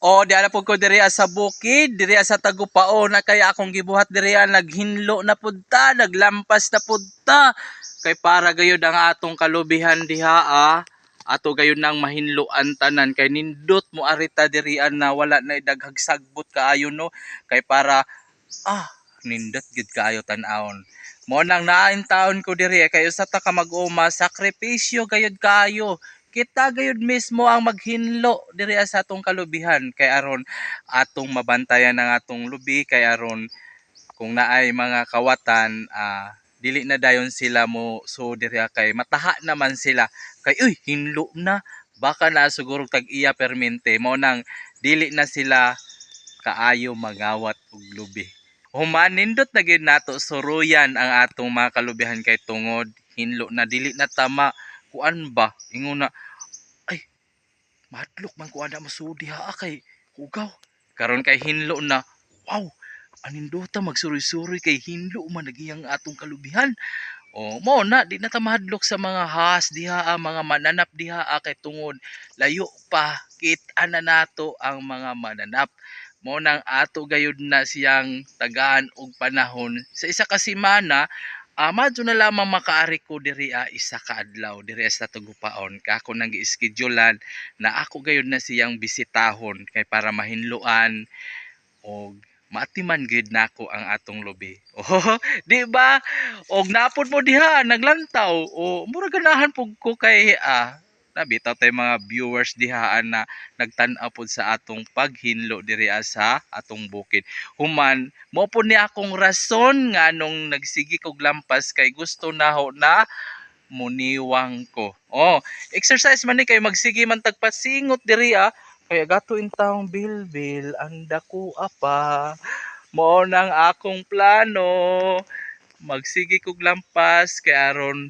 O, di ala pud ko diri sa bukid, diri sa Tagupaon na kaya akong gibuhat diri, naghinlo na pud ta, naglampas na pud ta. Kay para gayud ang atong kalubihan diha ah. Ato gayud nang mahinloan tanan kay nindot mo arita diri na wala na daghag sagbot kaayo, no, kay para nindot gyud kaayo tan-awon. Mo nang naa taon ko diri kay usa ta ka mag-uma, sakripisyo gayud kaayo. Kita gayud mismo ang maghinlo diri sa atong kalubihan kay aron atong mabantayan ang atong lubi, kay aron kung naay mga kawatan, dili na dayon sila mo so diri kay mataha naman sila kay, "Uy, hinlo na, baka na siguro tag-iya permente." Mo nang dili na sila kaayo mangawat og lubi. Human, nindot na gyud nato suruyan ang atong mga kalubihan kay tungod hinlo na, dili na tama kuan ba, ingon na, "Ay, mahadlok man ko ana masudi ha kay hugaw karon kay hinlo na. Wow, anindota magsuroy-suroy kay hinlo man nagiyang atong kalubihan." O mo na di na ta mahadlok sa mga has diha ah, mga mananap diha ah, kay tungod layo pa, kit-an na nato ang mga mananap. Mo nang ato gayud na siyang tagaan og panahon sa isa ka semana. Madyo na lamang makaari ko diri isa ka adlaw diri sa Tagupaon ka ako nang gi-schedulean na ako gayud na siyang bisitahon kay para mahinloan og maatiman gyud nako ang atong lubi. Oh, di ba? Og napod mo diha naglantaw o mura ganahan pug ko kay nabitaw tay mga viewers diha na nagtan-aw pod sa atong paghinlo diri sa atong bukid. Human, mo pod ni akong rason nga nung nagsige kog lampas kay gusto naho na muniwang ko. Oh, exercise man ni kay magsige man tagpasingot diri ah. Kaya gato in taong bilbil ang dako apa. Mao nang akong plano. Magsige kog lampas kay aron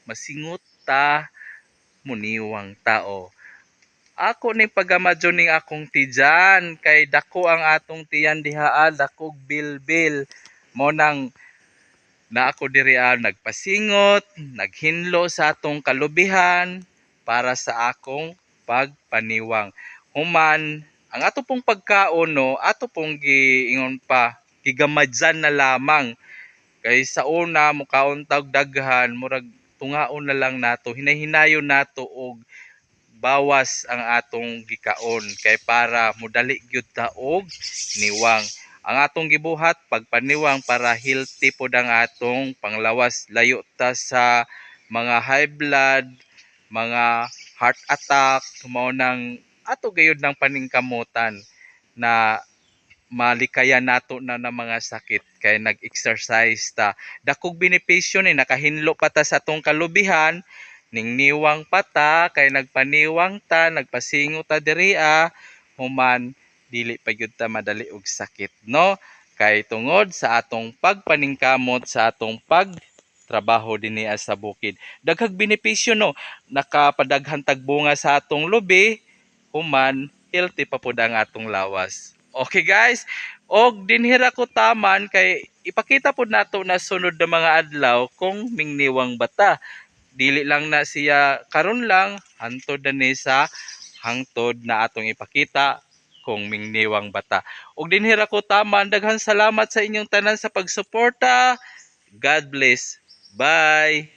masingot ta, muniwang tao. Ako ning pagamadyo ning akong tiyan kay dako ang atong tiyan diha ah, dakog bilbil. Mo nang na ako diri ah, nagpasingot, naghinlo sa atong kalubihan para sa akong pagpaniwang. Human, ang ato pong pagkaon, no, ato pong giingon pa, gigamadyan na lamang. Kay sa una mukaon tag daghan, murag tungaon na lang nato, hinay-hinayon nato og bawas ang atong gikaon kay para modali gyud ta og niwang. Ang atong gibuhat pagpaniwang para healthy pod ang atong panglawas, layo ta sa mga high blood, mga heart attack. Mao nang ato gayud ng paningkamutan na malikayan nato na ng mga sakit kay nag-exercise ta. Dakog benepisyo ni nakahinlo pa ta sa atong kalubihan, ningniwang pa ta kay nagpaniwang ta, nagpasingot ta diri ah, human dili pa gyud ta madali og sakit, no, kay tungod sa atong pagpaningkamot sa atong pagtrabaho dinhi sa bukid. Daghag benepisyo, no, nakapadaghan tag bunga sa atong lubi, human healthy pa pud ang atong lawas. Okay guys, og dinhira ko taman kay ipakita pud nato na sunod na mga adlaw kung mingniwang bata. Dili lang na siya karon lang, hantod na ni sa hangtod na atong ipakita kung mingniwang bata. Og dinhira ko taman, daghan salamat sa inyong tanan sa pagsuporta. God bless. Bye.